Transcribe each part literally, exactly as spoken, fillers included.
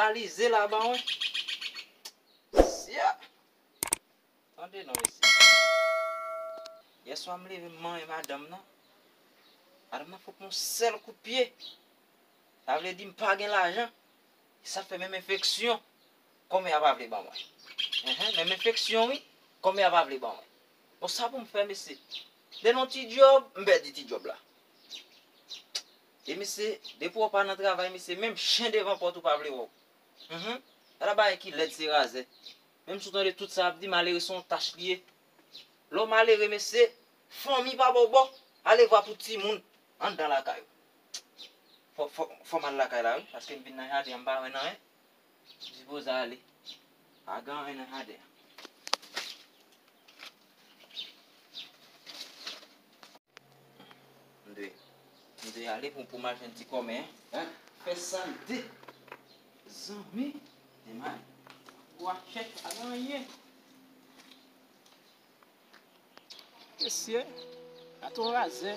Alize la ban mwen. Sya. Tande non, mesye. Yèswa m leve m manyen madanm nan. Madanm nan fout m yon sèl kout pye. Sa vle di m pa gen lajan. Sa fè menm enfeksyon. Kòmè a pa vle ban mwen. Enhen, menm enfeksyon wi. Kòmè a pa vle ban mwen. Bon, sa pou m fè, mesye? Lè nan ti djòb, m pèdi ti djòb la. E mesye, depi w pa nan travay, mesye, menm chen devan pòt ou pa vle wè w. Mhm. Ala bagay ki lèd se razè. Menm si w tande tout sa y ap di, malere se yon tach li ye. Lè w malere, mesye, fanmi pa ba w bò, ale vwa pou timoun anndan lakay ou. Fò, fò, fò m al lakay la wi, paske m vin nan jaden an, m pa wè nanyen. M sipoze ale. Pa gen anyen nan jaden an. M dwe, m dwe ale pou, pou m al jwenn ti kòmè, hein? Fè sa l di. Zanmi, demay. Bwa chèch pa gen anyen. Mesye, gade yon razè.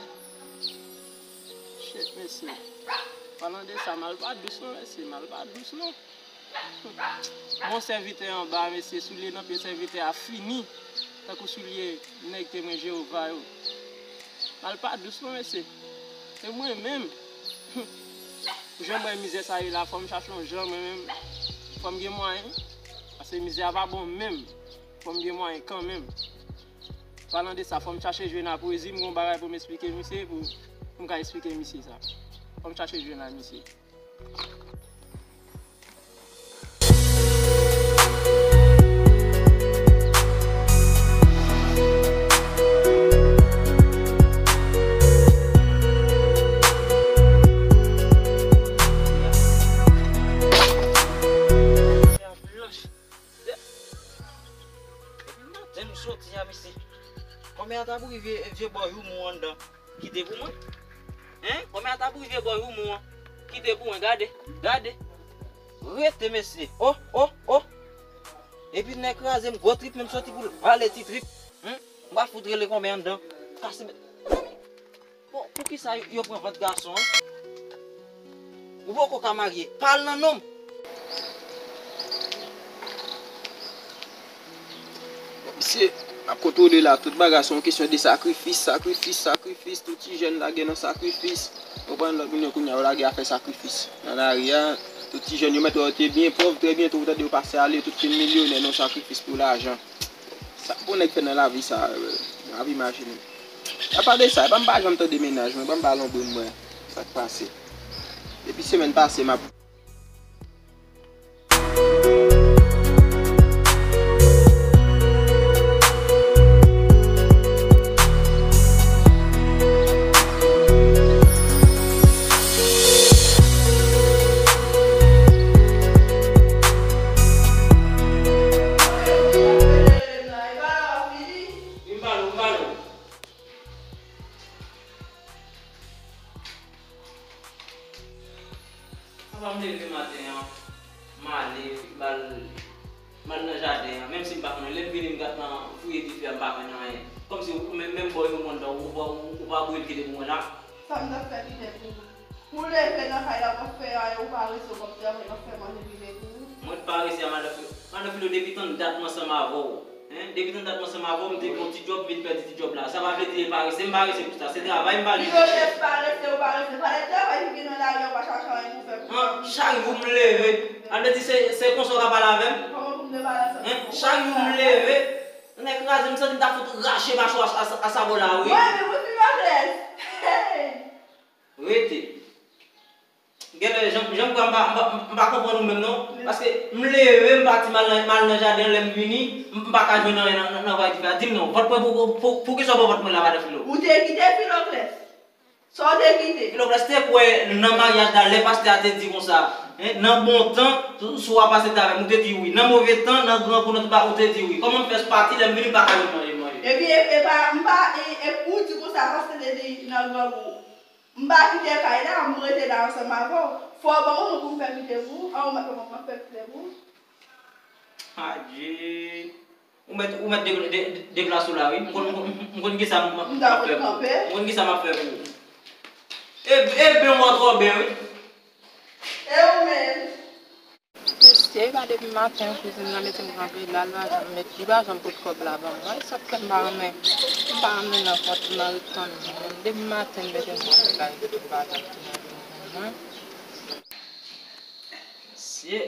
Shit, mesye. Palan de sa, mal pa dous non, mesye. Mal pa dous non. Bon sèvitè anba, mesye, soulye nan pye sèvitè a fini. Tankou soulye nèg Temwen Jewova yo. Mal pa dous non, mesye. E mwen menm, jan m wè mizè sa ye la, fò m chache yon jan mwen menm. Fò m gen mwayen. Paske mizè a pa bon menm. Fò m gen mwayen kanmenm. Palan de sa, fò m chache jwe nan pwezi, m gen yon bagay pou m esplike misye, pou, pou m ka esplike misye sa. Fò m chache jwe nan misye. Depi maten m soti a, mesye. Kòmè a ta bouri vye, vye bòy ou mou anndan. Kite pou mwen. Hein? Kòmè a ta bouri vye bòy ou mou an. Kite pou mwen, gade, gade. Rete, mesye. Oh, oh, oh. Epi nèg kraze m gwo trip, menm soti pou l vale ti trip. Hein? M pa fout rele kòmè anndan. Kase men. Bon, poukisa yo, yo pran vant gason an? Ou poko ka marye. Pa al nan nonm. Misye, m ap kontwole la. Tout bagay se yon kesyon de sakrifis, sakrifis, sakrifis. Tout ti jèn lage nan sakrifis. Ou konprann, lòt moun yo kounye a, yo lage afè sakrifis. Nan lari a, tout ti jèn yo mèt wè yo te byen pòv, trè byento ou tande yo pase ale, tout fin milyonè nan sakrifis pou lajan. Sa pou nèg fè nan lavi sa, euh, m ap imajine. Apa de sa, epa m pa janm tande mennaj mwen, epa m pa lonbri mwen. Sa k pase? Depi semèn pase, m ap Papa m leve maten an, m ale, m al, m al nan jaden an, menm si m pa konnen. Lè m vini, m gad nan fouye dife a, m pa jwenn anyen. Kòmsi ou, menm, menm bòy ou mou anndan, ou pa, ou, ou pa boure l kite pou mwen la. Sa m t ap fè kite pou ou? Ou leve nan kay la, w ap fè anyen, ou parese, w ap travay, w ap fè manje kite pou ou? Mwen t parese a, madan Filo. Madan Filo, depi tann dat m ansanm avè w. Hein? Depi tann dat m ansanm avè w, m te gen yon ti djòb, m vin pèdi ti djòb la. Sa pa vle di e parese, m parese pou sa. Se travay m pa gen. Yo jis parese, ou parese. Pa de travay ki gen nan lari a, ou pa chache anyen pou fè pou ou. Chak jou m leve. Sa vle di se, se konsa w ka pale avè m? Kòman pou m te pale avè w? Hein? Chak jou m leve, nèg kraze m, santi m ta fout rache macho a, a, a sabò la, wi. Mwen menm, wi, Filokles. Hey! Rete. Genlè, jan, jan m kwè m pa, m pa, m pa konprann ou menm non. Paske m leve, m pati m al nan, m al nan jaden an, lè m vini, m, m pa ka jwenn anyen nan, nan, nan vwayè dife a. Di m non, vant mwen pou, pou, pou, poukisa w pran vant mwen la, madan Filo? Ou te kite Filokles? Sa w te kite? Filokles te kwè nan maryaj la, lè pastè a te di konsa, hein, nan bon tan, si, si w a pase t avè m, ou te di wi. Nan move tan, nan gran kou, nan tout bagay, ou te di wi. Kòman m fè pati, lè m vini, m pa ka jwenn manje manje? Epi, e, e pa, m pa, e, e, ou di konsa, pastè te di nan gran kou. M pa kite kay la, m rete la ansanm avè w. Fò w ban mwen pou m fè kite pou ou. An, ou mèt ban mwen fè kite pou ou. Adje. Ou mèt, ou mèt de, de, de, deplase w la, wi. M konn, m konn, m konn kisa m, m, m ap fè pou ou. M konn kisa m ap fè pou ou. E, e ben w twò ben, wi. E ou menm? Depi, pa depi maten, kouzin nan mete m kanpe la, l pa janm met, li pa janm pot kòb la ban mwen. Sa k fè m pa renmen, m pa renmen nan kont, m pa ret tann li. Menm depi maten, l mete m kanpe la, li pa janm tounen vini ban mwen. Mesye,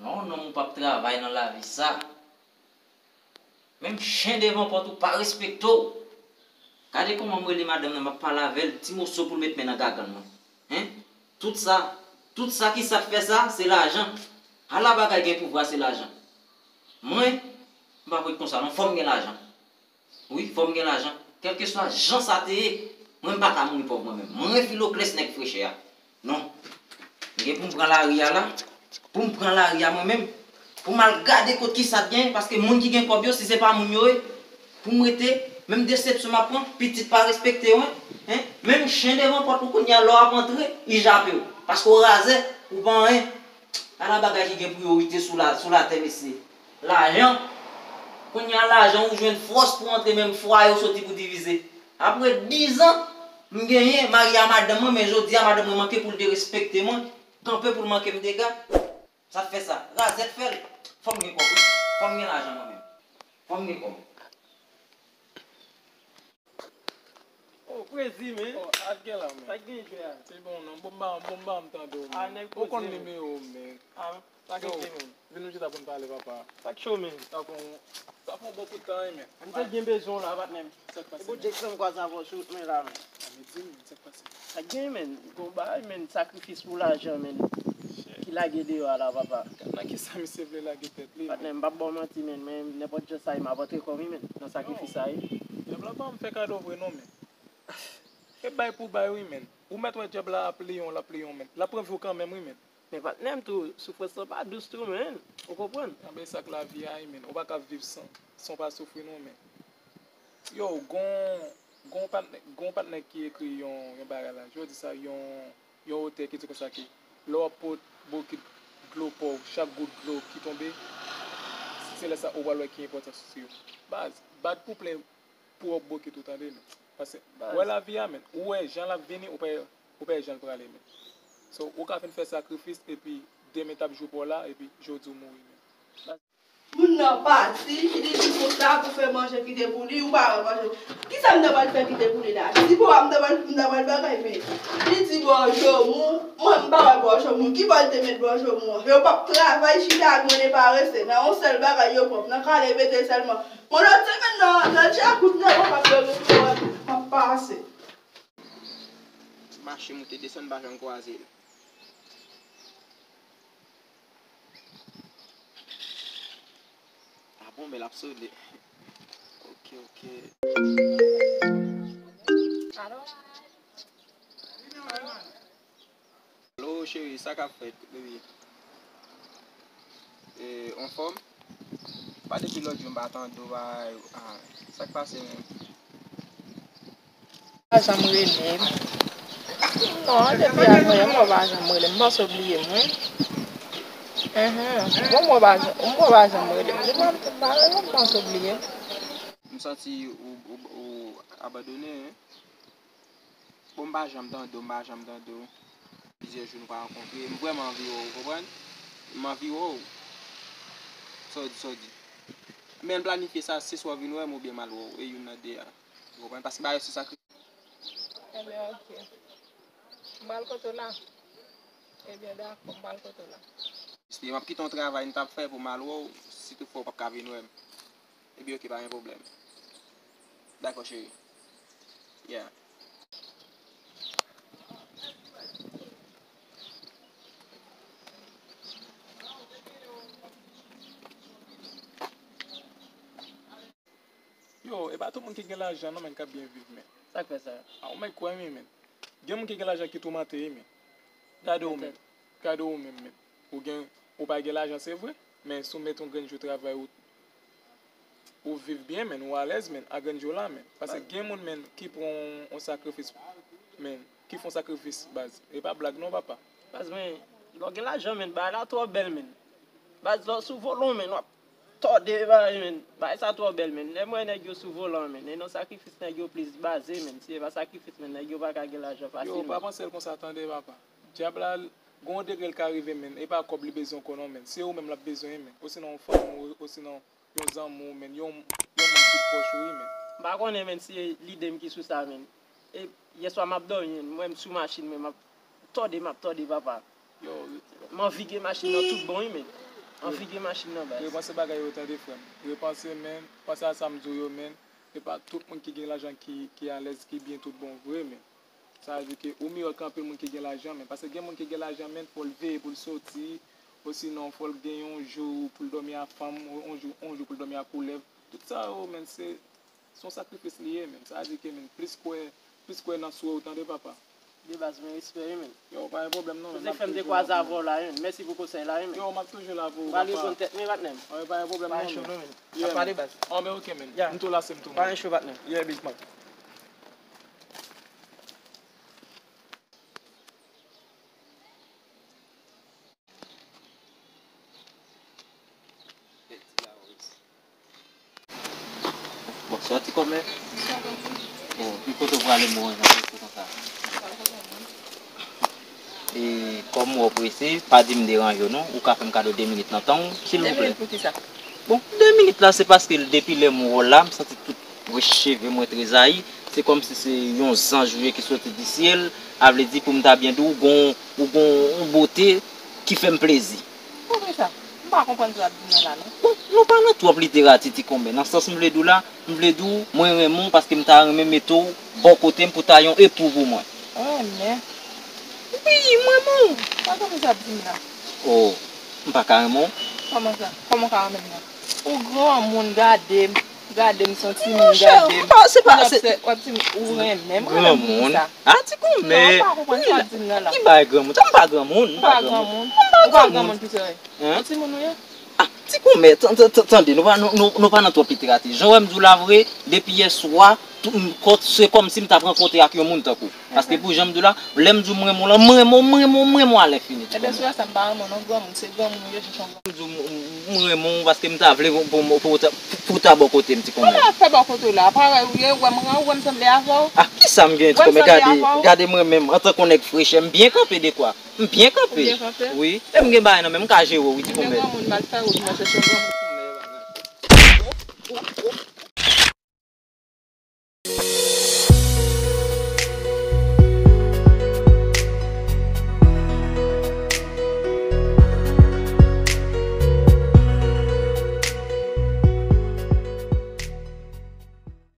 lè yon nonm ou p ap travay nan lavi sa, menm chen devan pòt ou pa respekte w. Gade kòman m rele madanm nan, m ap pale avè l, ti moso pou l met men nan gagann mwen. Hen? Tout sa, tout sa ki sa t fè sa, se lajan. Ala bagay gen pouvwa, se lajan. Mwen, m p ap ret konsa non, fò m gen lajan. Wi, fò m gen lajan. Kèlkeswa jan sa te ye, mwen m pa ka mouri pòv mwen menm. Mwen Filokles nèg frechè a. Non. M gen pou m pran lari a la. Pou m pran lari a mwen menm. Pou m al gade kot ki sa t gen. Paske moun ki gen kòb yo, si se pa moun yo ye, pou m rete, menm desepsyon m ap pran, pitit pa respekte w, en. Menm chen devan pòt ou kounye a, lè w ap antre, li jape w. Paske w razè, ou pa anyen. Ala bagay ki gen priyorite sou la, sou latè, mesye. Lajan. Kounye a lajan ou jwenn fòs pou antre menm fwaye ou soti pou divize. Apre dizan, m genyen, marye a madanm mwen, men jodi a madanm mwen manke pou l derespekte mwen, kanpe pou l manke m dega. Sa fè sa. Razèt fè l. Fò m gen kòb, wi. Fò m gen lajan mwen menm. Fò m gen kòb. Oh, Prezi, men. Oh, ak gen la, men. Sa k gen jwe a? Se bon, non. Bon, ba, bon, ba, m tande w, men. Ah, nèg Ou konn poze, men. Nimewo m, men. Ah, sa k gen, men. Vin nou chita pou n pale, papa. Sa k cho, men. Sa fè yon, sa fè yon bon bout tan, wi, men. M te byen bezwen w la, patnè m. Sa k pase, men? E Bondye k fè m kwaze avè w sou wout mwen la, men. Ah, men di m, men, sa k pase? Sa k gen, men. Gon bagay, men. Sakrifis pou lajan, men. Ki lage deyò a la, papa. Nan ki sa misye vle lage tèt li, men? Patnè m, m p ap ba w manti, men. Mwen, nenpòt jan sa ye, m ap antre kò m, wi, men. Nan sakrifis sa ye. Dyab la pa m fè kado vre, non, men. E bay pou bay, wi, men. Ou mèt wè dyab la ap liyen w, l ap liyen w, men. L ap pran vi w kanmenm, wi, men. Men patnè m tou, soufrans lan pa dous tou, men. Ou konprann? Anben, sa k lavi a, wi, men. Ou pa ka viv san, san w pa soufri, non, men. Yo, gon, gon patnè, gon patnè ki ekri yon, yon bagay la. Jodi sa, yon, yon otè ki di konsa ke lè w ap pot bokit dlo pa w, chak gout dlo ki tonbe, se lè sa ou pral wè ki enpòtans yo. Baz, bat pou plen pwòp bokit ou, tande, men. Paske, ou wè lavi a, men. Ou wè jan l ap vini, ou pa, ou pa wè jan l prale, men. So, ou ka fin fè sakrifis, epi demen t ap jou pa w la, epi jodi w mouri, men. Moun nan pati, li di pou sa, pou fè manje kite pou li, ou pa wè manje. Kisa m ta pral fè kite pou li la? Si pou m ta pral, m ta pral bagay, men li di bò jomou, mwen m pa wè bò jomou. Ki bò l te met bò jomou an? Yo p ap travay, chita ak mwen e parese. Nan yon sèl bagay yo pwòp, nan kale pete sèlman. Mwen lòt semèn nan, nan djakout nan, mwen p ap dòmi pou mwen, m ap pase. Mache moute desann, m pa janm kwaze l. Ah bon, men l ap sone. Ok, ok. Alo? Alo, cheri, sa k ap fèt, baby? E, anfòm? Pa depi lòt jou m pa tande w, pa, ah, sa k pase menm? Pa janm rele m. Non, depi avanyè m wè w pa janm rele m. M panse w bliye m, wi. Mhm. Bon, m wè w pa janm, m wè w pa janm rele m. Depi m pa rele w, m panse w bliye m. M santi ou, ou, ou abandone, wi. Bon, m pa janm tande w, m pa janm tande w. Plizyè jou nou pa rankontre. M vrèman anvi wè w, ou konprann? M anvi wè w. Sa w di, sa w di. Men n planifye sa, se swa w vin wè m oubyen m al wè w. E youn nan de a. Ou konprann? Paske bagay yo se sakri. Ebyen, oke. M pral kote w la. Ebyen, dakò, m pral kote w la. Mesye, m ap kite yon travay m t ap fè pou m al wè w, si toutfwa w p ap ka vin wè m. Ebyen, oke, pa gen pwoblèm. Dakò, cheri. Yeah. Yo, e pa tout moun ki gen lajan non, men, k ap byen viv, men. Sa k fè sa? A, ou mèt kwè m, men. Gen moun ki gen lajan ki toumante, men. Gade w menm. Gade w menm, men. Ou gen, ou pa gen lajan, se vre, men si w met yon grenn jou travay, ou, ou viv byen, men, ou alèz, men, a grenn jou la, men. Paske gen moun, men, ki pran yon sakrifis, men, ki fè yon sakrifis, baz. E pa blag non, papa. Baz, men, lè w gen lajan, men, bagay la twò bèl, men. Baz, lè w sou volan, men, w ap tòde bagay, men. Bagay sa twò bèl, men. Lè m wè nèg yo sou volan, men, e nan sakrifis nèg yo plis baze, men. Si se pa sakrifis, men, nèg yo pa ka gen lajan fasil, men. Yo, pa panse l konsa, tande, papa. Dyab la, Gon yon degre l ka rive, menn, e pa kòb li bezwen ankò non, menn. Se ou menm l ap bezwen, menn. Osinon yon fanm ou, osinon yon zanmi w, menn. Yon, yon moun ki pwòch ou, wi, menn. M pa konnen, menn, si lide m ki sou sa, menn. E yèswa m ap dòmi, menn. Mwen, m sou machin, menn, m ap tòde, m ap tòde, papa. Yo, m anvi gen machin nan tout bon, wi, menn. M anvi gen machin nan, baz. Repanse bagay yo, tande, frè m. Repanse, menn. Panse a sa m di w yo, menn. E pa tout moun ki gen lajan ki, ki alèz, ki byen tout bon vre, menn. Sa vle di ke ou miyò ke anpil moun ki gen lajan, menn. Paske gen moun ki gen lajan, menn, fò l veye pou l soti, osinon fò l gen yon jou pou l dòmi a fanm, yon jou, yon jou pou l dòmi a koulèv. Tout sa yo, menn, se, se yon sakrifis li ye, menn. Sa vle di ke, menn, plis kwè, plis kwè nan swen w, tande, papa. De baz, men respè, wi, menn. Yo, pa gen pwoblèm, non, menn. Ou te fè m dekwaze avè w la, wi, menn. Mèsi pou konsèy la, wi, menn. Yo, m ap toujou la pou ou, papa. Ou pral reponn tèt mwen, patnè m. Wi, pa gen pwoblèm, non, menn. Pa gen cho, non, menn. Yeah, man. N ap pale, baz. An, men oke, menn. Yeah. M tou la, se m tou, man. Pa gen cho, patnè m. Yeah, big man. Bonswa, ti kòmè. Bonswa, tonton. Bon, ki kote w prale, mwen nan kote konsa? E, kòm w prese, pa di m deranje w non. Ou ka fè m kado de minit nan tan w, silvouplè. De minit pou ki sa? Bon, de minit la, se paske depi lè m wè w la, m santi tout rech cheve mwen trezayi. Se kòmsi se yon zanj ou ye ki soti di syèl. A vle di, pou m ta byen di w, ou gon, ou gon yon bote ki fè m plezi. Poukisa? M pa konprann sa w ap di m nan la, non. Bon, nou pa nan twòp literati, ti kòmè. Nan sans m vle di w la, m vle di w, mwen renmen w paske m ta renmen mete w bò kote m pou ta yon epou pou mwen. Renmen? Wi, m renmen w. Sa kòmè sa w ap di m la? Oh, m pa ka renmen w? Kòman sa? Kòman w ka renmen m nan? Ou granmoun, gade m. Gade m, se yon timoun, gade m. Non, cheri, m pa, se pa, se w ap di m, ou renmen m, ou renmen m pou sa. Ah, ti kòmè. Non, m pa konprann sa w ap di m nan la. Ki bagay granmoun? Sa m pa granmoun, m pa granmoun. Ou pa granmoun. Ou pa granmoun ki sa w ye? Hein? Yon timoun ou ye? Ah, ti kòmè, tan-, tan-, tan-, tande, nou pa, nou, nou, nou pa nan twòp literati. Jan w wè m di w la vre, depi yè swa, tout, m, kò-, se kòmsi m t ap rankontre ak yon moun tankou w. Paske pou jan m di w la, lè m di w m renmen w lan, m renmen w, m renmen w, m renmen w alenfini, ti kòmè. Ebyen, sou sa, m pa renmen w non, granmoun, se granmoun ou ye, se yon granmoun. M di w, m, m, m renmen w paske m ta vle pou, pou, pou, pou, pou w ta bò kote m, ti kòmè. Kòman w ap fè bò kote w la? Parèy ou ye, ou wè m gran, ou wè m sanble avè w? Ah, kisa m gen, ti kòmè? Gade, gade mwen menm, antanke yon nèg frechè, m byen kanpe dekwa. M byen kanpe. Ou byen kanpe? Wi. E m gen bagay nan men m, m ka jere w, wi, ti kòmè. M gen granmoun, m al fè wout, mwen chèche yon granmoun.